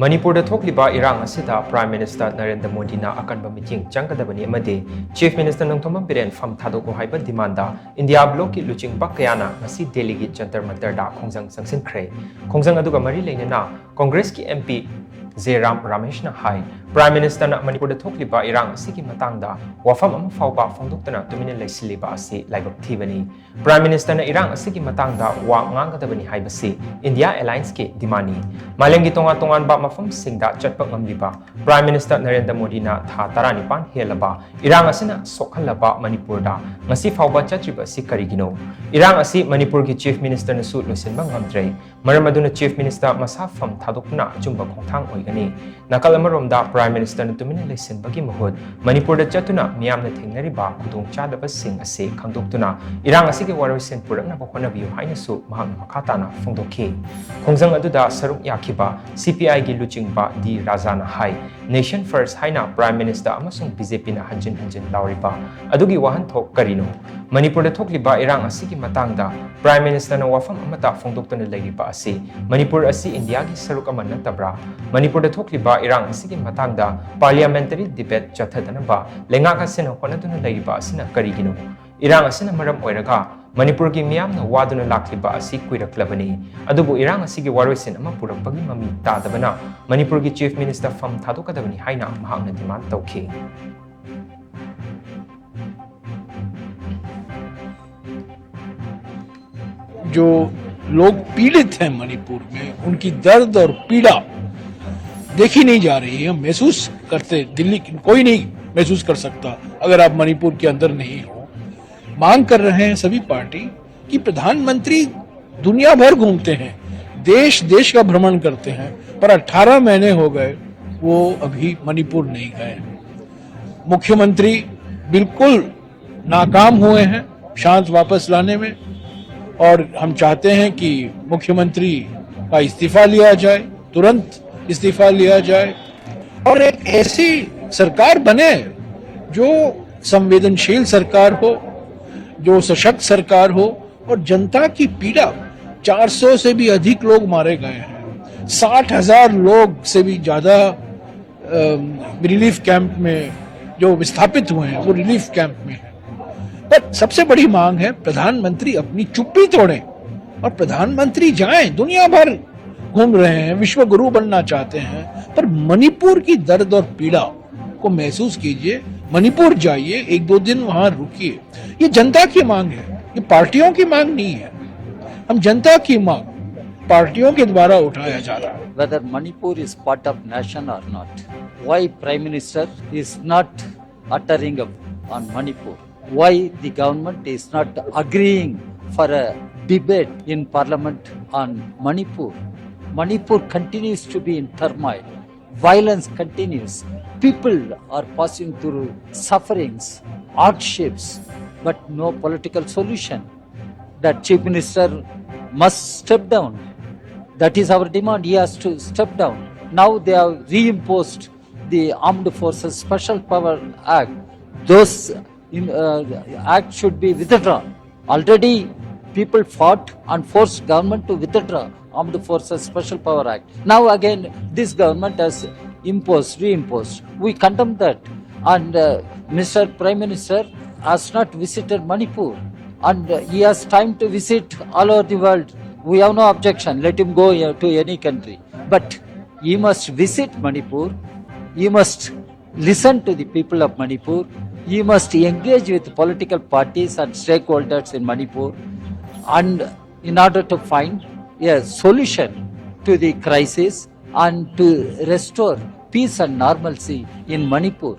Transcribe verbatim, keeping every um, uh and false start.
ꯃꯅꯤꯄꯨꯔꯗ ꯊꯣꯛꯂꯤꯕ ꯏꯔꯥꯡ ꯑꯁꯤꯗ Prime Minister ꯅꯔꯦꯟꯗ꯭ꯔ ꯃꯣꯗꯤꯅ ꯑꯀꯟꯕ ꯃꯤꯠꯌꯦꯡ ꯆꯪꯒꯗꯕꯅꯤ ꯑꯃꯗꯤ Chief Minister ꯅꯣꯡꯊꯣꯝꯕꯝ ꯕꯤꯔꯦꯟ ꯐꯝ ꯊꯥꯗꯣꯛꯎ ꯍꯥꯏꯕ demandꯗ ꯏꯟꯗꯤꯌꯥ blockꯀꯤ ꯂꯨꯆꯤꯡꯕ ꯀꯌꯥꯅ ꯉꯁꯤ ꯗꯦꯜꯂꯤꯒꯤ ꯖꯟꯇꯔ ꯃꯟꯇꯔꯗ ꯈꯣꯡꯖꯪ ꯆꯪꯁꯤꯟꯈ꯭ꯔꯦ꯫ ꯈꯣꯡꯖꯪ ꯑꯗꯨꯒ ꯃꯔꯤ ꯂꯩꯅꯅ ꯀꯣꯡꯒ꯭ꯔꯦꯁꯀꯤ MP ꯖꯦ ꯔꯥꯝ ꯔꯥꯃꯦꯁꯅ ꯍꯥꯏ, Prime Ministerꯅ ꯃꯅꯤꯄꯨꯔꯗ ꯊꯣꯛꯂꯤꯕ ꯏꯔꯥꯡ ꯑꯁꯤꯒꯤ ꯃꯇꯥꯡꯗ ꯋꯥꯐꯝ ꯑꯃ ꯐꯥꯎꯕ ꯐꯣꯡꯗꯣꯛꯇꯅ ꯇꯨꯃꯤꯟꯅ ꯂꯩꯁꯤꯜꯂꯤꯕ ꯑꯁꯤ ꯂꯥꯏꯕꯛ ꯊꯤꯕꯅꯤ꯫ Prime Ministerꯅ ꯏꯔꯥꯡ ꯑꯁꯤꯒꯤ ꯃꯇꯥꯡꯗ ꯋꯥ ꯉꯥꯡꯒꯗꯕꯅꯤ ꯍꯥꯏꯕꯁꯤ ꯏꯟꯗꯤꯌꯥ allianceꯀꯤ demandꯅꯤ꯫ ꯃꯥꯂꯦꯝꯒꯤ ꯇꯣꯉꯥꯟ ꯇꯣꯉꯥꯟꯕ ꯃꯐꯝꯁꯤꯡꯗ ꯆꯠꯄ ꯉꯝꯂꯤꯕ Prime Minister ꯅꯔꯦꯟꯗ꯭ꯔ ꯃꯣꯗꯤꯅ ꯊꯥ ꯇꯔꯥꯅꯤꯄꯥꯟ ꯍꯦꯜꯂꯕ ꯏꯔꯥꯡ ꯑꯁꯤꯅ ꯁꯣꯛꯍꯜꯂꯕ ꯃꯅꯤꯄꯨꯔꯗ ꯉꯁꯤ ꯐꯥꯎꯕ ꯆꯠꯇ꯭ꯔꯤꯕ ꯑꯁꯤ ꯀꯔꯤꯒꯤꯅꯣ? ꯏꯔꯥꯡ ꯑꯁꯤ ꯃꯅꯤꯄꯨꯔꯒꯤ Chief Ministerꯅꯁꯨ ꯂꯣꯏꯁꯤꯟꯕ ꯉꯝꯗ꯭ꯔꯦ꯫ ꯃꯔꯝ ꯑꯗꯨꯅ Chief Minister ꯃꯁꯥ ꯐꯝ ꯊꯥꯗꯣꯛꯇꯨꯅ ꯑꯆꯨꯝꯕ ꯈꯣꯡꯊꯥꯡ ꯑꯣꯏꯒꯅꯤ꯫ ꯅꯥꯀꯜ ꯑꯃꯔꯣꯝꯗ Prime Ministerꯅ ꯇꯨꯃꯤꯟꯅ ꯂꯩꯁꯤꯟꯕꯒꯤ ꯃꯍꯨꯠ ꯃꯅꯤꯄꯨꯔꯗ ꯆꯠꯇꯨꯅ ꯃꯤꯌꯥꯝꯅ ꯊꯦꯡꯅꯔꯤꯕ ꯈꯨꯗꯣꯡꯆꯥꯗꯕꯁꯤꯡ ꯑꯁꯤ ꯈꯪꯗꯣꯛꯇꯨꯅ ꯏꯔꯥꯡ ꯑꯁꯤꯒꯤ ꯋꯥꯔꯣꯏꯁꯤꯟ ꯄꯨꯔꯛꯅꯕ ꯍꯣꯠꯅꯕꯤꯌꯨ ꯍꯥꯏꯅꯁꯨ ꯃꯍꯥꯛꯅ ꯃꯈꯥ ꯇꯥꯅ ꯐꯣꯡꯗꯣꯛꯈꯤ꯫ ꯈꯣꯡꯖꯪ ꯑꯗꯨꯗ ꯁꯔꯨꯛ ꯌꯥꯈꯤꯕ CPIꯒꯤ ꯂꯨꯆꯤꯡꯕ ꯗꯤ ꯔꯥꯖꯥꯅ ꯍꯥꯏ, Nation First ꯍꯥꯏꯅ Prime Minister ꯑꯃꯁꯨꯡ BJPꯅ ꯍꯟꯖꯤꯟ ꯍꯟꯖꯤꯟ ꯂꯥꯎꯔꯤꯕ ꯑꯗꯨꯒꯤ ꯋꯥꯍꯟꯊꯣꯛ ꯀꯔꯤꯅꯣ? ꯃꯅꯤꯄꯨꯔꯗ ꯊꯣꯛꯂꯤꯕ ꯏꯔꯥꯡ ꯑꯁꯤꯒꯤ ꯃꯇꯥꯡꯗ Prime Ministerꯅ ꯋꯥꯐꯝ ꯑꯃꯠꯇ ꯐꯣꯡꯗꯣꯛꯇꯅ ꯂꯩꯔꯤꯕ ꯑꯁꯤ ꯃꯅꯤꯄꯨꯔ ꯑꯁꯤ ꯏꯟꯗꯤꯌꯥꯒꯤ ꯁꯔꯨꯛ ꯑꯃ ꯅꯠꯇꯕ꯭ꯔꯥ? ꯃꯅꯤꯄꯨꯔꯗ ꯊꯣꯛꯂꯤꯕ ꯏꯔꯥꯡ ꯑꯁꯤꯒꯤ ꯃꯇꯥꯡꯗ parliamentary debate ꯆꯠꯊꯗꯅꯕ ꯂꯩꯉꯥꯛ ꯑꯁꯤꯅ ꯍꯣꯠꯅꯗꯨꯅ ꯂꯩꯔꯤꯕ ꯑꯁꯤꯅ ꯀꯔꯤꯒꯤꯅꯣ? ꯏꯔꯥꯡ ꯑꯁꯤꯅ ꯃꯔꯝ ꯑꯣꯏꯔꯒ ꯃꯅꯤꯄꯨꯔꯒꯤ ꯃꯤꯌꯥꯝꯅ ꯋꯥꯗꯨꯅ ꯂꯥꯛꯂꯤꯕ ꯑꯁꯤ ꯀꯨꯏꯔꯛꯂꯕꯅꯤ꯫ ꯑꯗꯨꯕꯨ ꯏꯔꯥꯡ ꯑꯁꯤꯒꯤ ꯋꯥꯔꯣꯏꯁꯤꯟ ꯑꯃ ꯄꯨꯔꯛꯄꯒꯤ ꯃꯃꯤ ꯇꯥꯗꯕꯅ ꯃꯅꯤꯄꯨꯔꯒꯤ Chief Minister ꯐꯝ ꯊꯥꯗꯣꯛꯀꯗꯕꯅꯤ ꯍꯥꯏꯅ ꯃꯍꯥꯛꯅ demand ꯇꯧꯈꯤ꯫ जो लोग पीड़ित हैं मणिपुर में, उनकी दर्द और पीड़ा देखी नहीं जा रही है, महसूस करते दिल्ली कोई नहीं महसूस कर सकता अगर आप मणिपुर के अंदर नहीं हो। मांग कर रहे हैं सभी पार्टी कि प्रधानमंत्री दुनिया भर घूमते हैं, देश देश का भ्रमण करते हैं, पर अठारह महीने हो गए, वो अभी मणिपुर नहीं गए। मुख्यमंत्री बिल्कुल नाकाम हुए हैं शांत वापस लाने में, और हम चाहते हैं कि मुख्यमंत्री का इस्तीफा लिया जाए, तुरंत इस्तीफा लिया जाए और एक ऐसी सरकार बने जो संवेदनशील सरकार हो, जो सशक्त सरकार हो और जनता की पीड़ा, चार सौ से भी अधिक लोग मारे गए हैं, साठ हजार लोग से भी ज्यादा रिलीफ कैंप में जो विस्थापित हुए हैं, वो रिलीफ कैंप में है। पर सबसे बड़ी मांग है, प्रधानमंत्री अपनी चुप्पी तोड़ें और प्रधानमंत्री जाएं, दुनिया भर घूम रहे हैं, विश्व गुरु बनना चाहते हैं, पर मणिपुर की दर्द और पीड़ा को महसूस कीजिए। मणिपुर जाइए, एक दो दिन वहां रुकिए। ये जनता की मांग है, ये पार्टियों की मांग नहीं है। हम जनता की मांग पार्टियों के द्वारा उठाया जा रहा है। Whether Manipur is part of nation or not, why Prime Minister is not uttering up on Manipur, why the government is not agreeing for a debate in parliament on Manipur. Manipur continues to be in turmoil. Violence continues. People are passing through sufferings, hardships, but no political solution. That Chief Minister must step down. That is our demand. He has to step down. Now they have reimposed the Armed Forces Special Power Act. Those in, uh, act should be withdrawn. Already people fought and forced government to withdraw Armed Forces Special Power Act. Now again this government has imposed, reimposed. We condemn that. And uh, Mr. Prime Minister has not visited Manipur, and uh, he has time to visit all over the world. We have no objection. Let him go uh, to any country. But he must visit Manipur. He must listen to the people of Manipur. He must engage with political parties and stakeholders in Manipur, and in order to find a solution to the crisis and to restore peace and normalcy in Manipur.